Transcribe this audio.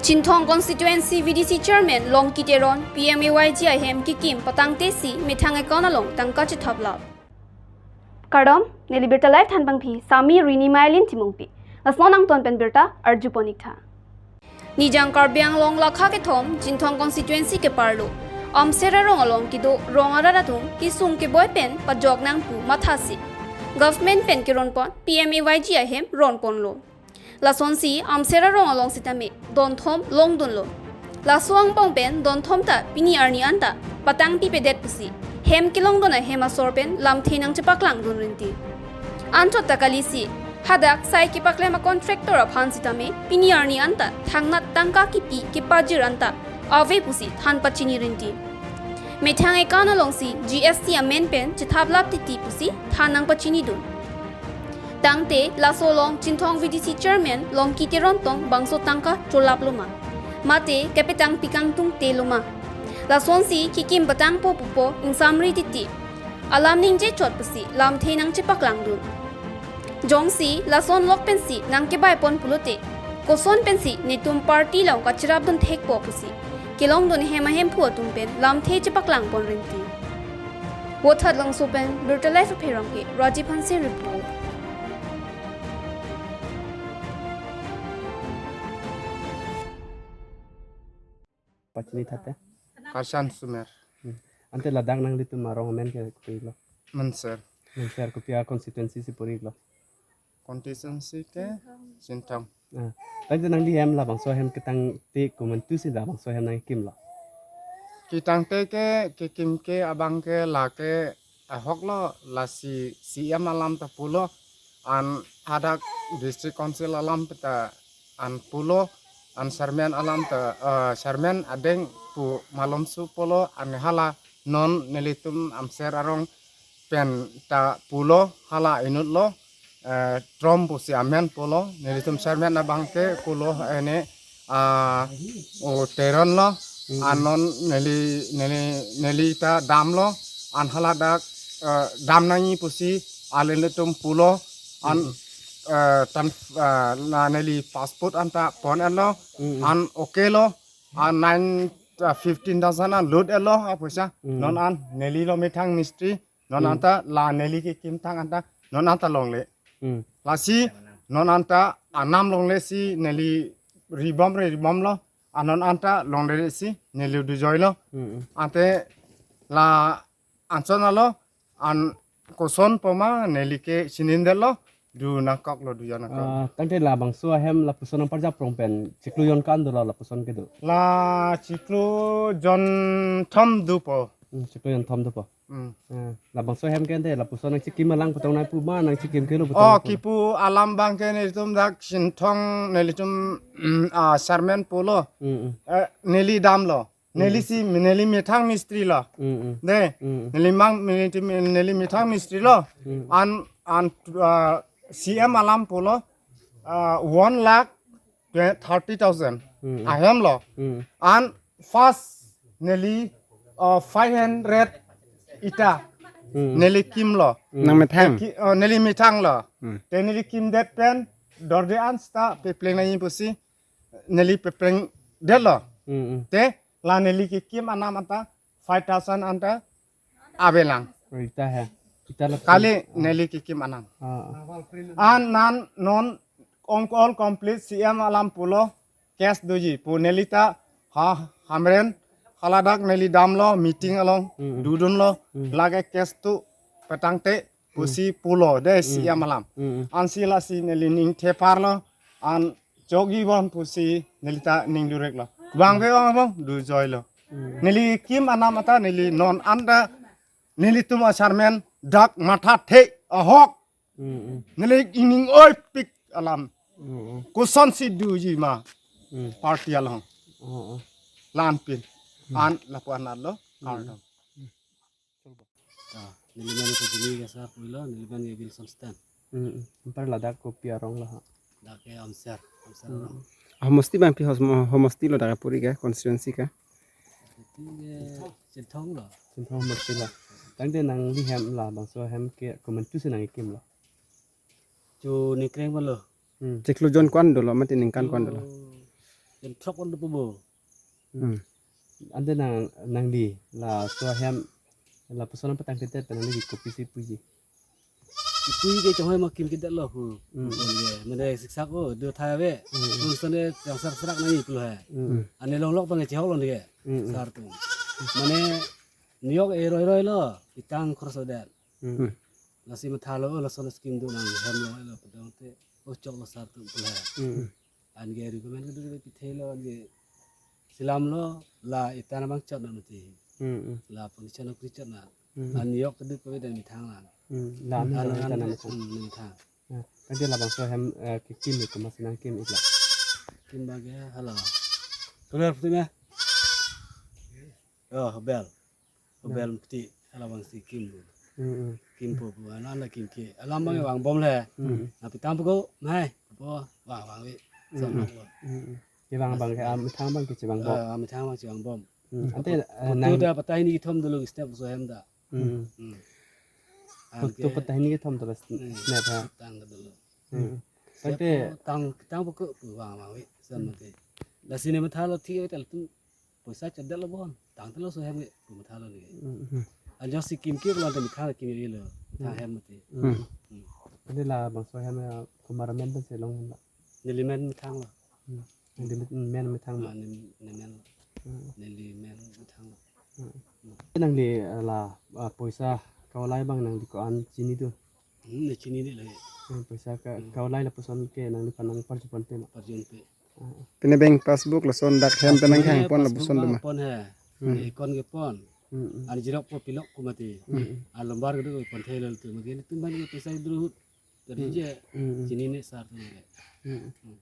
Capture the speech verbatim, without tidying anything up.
Chinthong Constituency V D C Chairman Longki Teron P M A Y G ahem kekim patangte si methang account along tangka chethaplap. Kardom, neli Birta Live thanpangphi, Sami Rini Mailin Timungpi. Lason angton pen birta arjupon iktha. Nijang Karbi Anglong lakha kethom Chinthong Constituency keparlo Amser arong along kedo rong arat atum kesung keboi pen pajok nang pu mathasi government pen keronpon P M A Y G ahem ronponlo. Lasonsi Amser arong along sitame donthom longdunlo. Laso angbong pen donthom ta pini arni anta patangpipedet pusi hem kelongdun ahem asor pen lamthe nangchepaklangdun rinti. Anchot ta kalisi hadak sai kepaklem a contractor aphan sitame pini arni anta thangnat tangka kipi kepajir anta ave pusi than pachini rinti. Methang account alongsi G S T amen pen chethaplap titi pusi than nangpachinidun. Tangte laso along Chinthong V D C Chairman Longki Teron tong bangso tangka cholaplo ma, mate kepetangpi kangtungtelo ma, lasonsi kekim patangpo pupo ingsamri titi alam ningje chot pusi lamthe nangchepaklangdun. Jongsi lason lok pensi nangkebaipon pulote koson pensi netum party along kachirapdun thekpo pusi kelongdun hem ahemphu atum pen lamthe chepaklangpon rinti. Vothatlangso pen Birta Live apherangke Rajiv Hanse report. Pachini thate? Kashan Sumer. Hmm. Ante ladak nanglitum arong amen ke kopi lo? Menser. Menser, kopi a constituency si puri lo? Constituency ke Chinthong. Ah, tangte nangli hem labangso hem ketangte komantusi labangso hem nangkimlo? Ketangte ke kekim ke abang ke lake ahok lo, lasi C M alam ta pulo, an hadak District Council alam ta an pulo, an chairman alam ta, eh, chairman adeng pu malomso pulo, an hala non nelitum Amser arong pen ta pulo, hala inutlo, eh, Trom pusi amen pulo, nelitum chairman abang ke pulo ene, ah, o Teron lo, anon neli, neli, neli ta damlo, an haladak, eh, dam nangji pusi alinlitum pulo, an, eh, tan, eh, la neli passport anta pon-etlo, an okay lo, an nine, eh, fifteen thousand an lut-etlo apoisa, non an neli lo methang mistri, non anta la neli kekim thang anta non anta longle. Hmm. Lasi non anta anam longle si neli ribom re ribom lo. Anon anta longle si neli dujoilo. Hmm. Ante la anson alo an koson poma neli ke sinindelo du nangkoklo, du jon nangkok. Ah, tangte labangso ahem lapuson nangparjap rong pen chiklo jon kan dolo lapuson kedo. La chiklo jon thom dupo. Hmm, chiklo jon thom dupo. Hmm. Ah, labangso hem ke ante lapuson nangchikim alang putang nai pu ma nangchikim kelo putang. Oh, nai pu. Kipu alam abang ke nelitum dak Chinthong nelitum, mm, ah, chairman pulo. Hmm, hmm. Eh, neli damlo. Neli si, neli methang mistri lo. Hmm, hmm. De, hmm, neli mang, neli, neli methang mistri lo. Hmm. An, an, ah, C M alam pulo, ah, one lakh thirty thousand. Hmm. Ahem lo. Hmm. An first neli, ah, five hundred ita. Hmm. Neli kimlo. Nang methang? Ki-, ah, neli methang lo. Hmm. Te neli kimdet pen dorde an seta pepleng nangji pusi neli peplengdetlo. Hmm, hmm. Te la neli kekim anam anta five thousand anta avelang. Rita he. Kita la kali neli kekim anam. Ah, ah. An nan non ong all complete C M alam pulo cash doji pu neli ta ha Hamren haladak neli damlo meeting along, hmm, hmm, dudunlo, hmm, lake cash tu petangte pusi pulo de, hmm, C M alam. Hmm, hmm. Ansi lasi neli ning theparlo, an chogi bon pusi neli ta ning dureklo. Bang be bang bang dujoilo. Hmm. Neli kim anam anta neli non anta nelitum a chairman dak mathathe ahok. Hmm, hmm. Neli ining oipik alam. Hmm, hmm. Kosonsi duji ma. Hmm. Party along. Hmm, hmm. Lanpin. Hmm. An lapu anat lo. Hmm. Kardom. Ah, neli men ke Jimmy Gasa pulo, neli men ke Wilson Stan. Hmm, anpar ladak kopi arong lo ha? Dak ke Amser, Amser arong. Homosti abang pi hos-, homosti lo dak puri ke, constituency ke? Itu ke Chinthong lo. Chinthong homosti lo. Tangte nangli hem labangso hem ke komantusi nangkimlo? Chu ningkreng lo. Hmm. Chiklo jon ko-an dolo, mate ningkan ko-an dolo? Chu Pen throk on dopo bo. Hmm. Ante nang, nangli laso ahem lapuson patang ketet pen nangli kopisi puji? Ipui ke chonghoi ma kim kedetlo hu. Hmm. Mane siksak o do thai ave. Hmm. Pu sene chang sak serak nangji pulo he. Hmm. Ane longlok tang chehok lon de. Hmm. Sar atum. Mane niyok e roi roi lo, itang khorso det. Hmm. Lasi mathalo, o lason scheme do nang hem lo, lo pedong te, o choklo sar atum pulo he. Hmm. An ke recommend kedo ke pithelo, an ke selamlo, la itana bang chot na mati. Hmm, hmm. Lapu ni chot na kri chot na. Hmm. An yok kedo ko dan mithang la. Hmm. La an An chot na an itana te, mithang. Hmm, mithang. Ya, kan dia labangso hem, eh, kekim itu mas nangkim ikla. Kim bage, hala. Tular putu me? Oh, bel. Bel mukti, halabangsi kim bu. Hmm, hmm. Kim po bu, anan la kim ke. Alam bang Hmm. Vang bom le. Hmm. Na pitang poko, mai, po, vang vang wi. Hmm. Son nok lo. Hmm, hmm. Ke vang bang ke, ah, methang bang ke chevang bom. Ah, methang bang chevang bom. Hmm. Ante, eh, Photo nang da patah ini kethom dolo step so hem da. Hmm. Hmm. An Photo ke patah ini kethom dolo s-, Hmm. snap ha. Tang dolo. Hmm. Step Ante po tang, tang poko, pu vang vang wi. Son Hmm. mati. Lasi ne mathalo thi wi tal tu. Poisa chedetlo bon, tangtelo so hem ke, pu mathalo ne. Hmm, hmm. Ajo si kim ke pulo ante mithang kim ye lo, mithang Hmm. hem mati. Hmm. Hmm. Ante labangso hem ya komat amen pensi long hem la? Neli men mithang lo. Hmm. Neli men, men mithang lo. Ah, ne, ne men lo. Hmm. Neli men mithang lo. Hmm. Hmm. Nangli, eh, la, ah, poisa kaulai bang nangli ko-an chini do? Hmm, ne chini ne lagi. Hmm, poisa ka, Hmm. kaulai lapuson ke nangliphan nangparju ponpe ma? Parju ponpe. Ah. Pine bank passbook lason dak hem Ah, penang pine hang pon passbook lapuson do ma? Pon he. Hmm. Account kepon. Hmm, hmm. An jirok po pilok ko mati. Hmm. An lombar kedo ponthelo tu mati tu ban ke poisa dulu. Jadi Hmm. je Hmm, hmm. chini ne sar tu ne. Hmm. Hmm.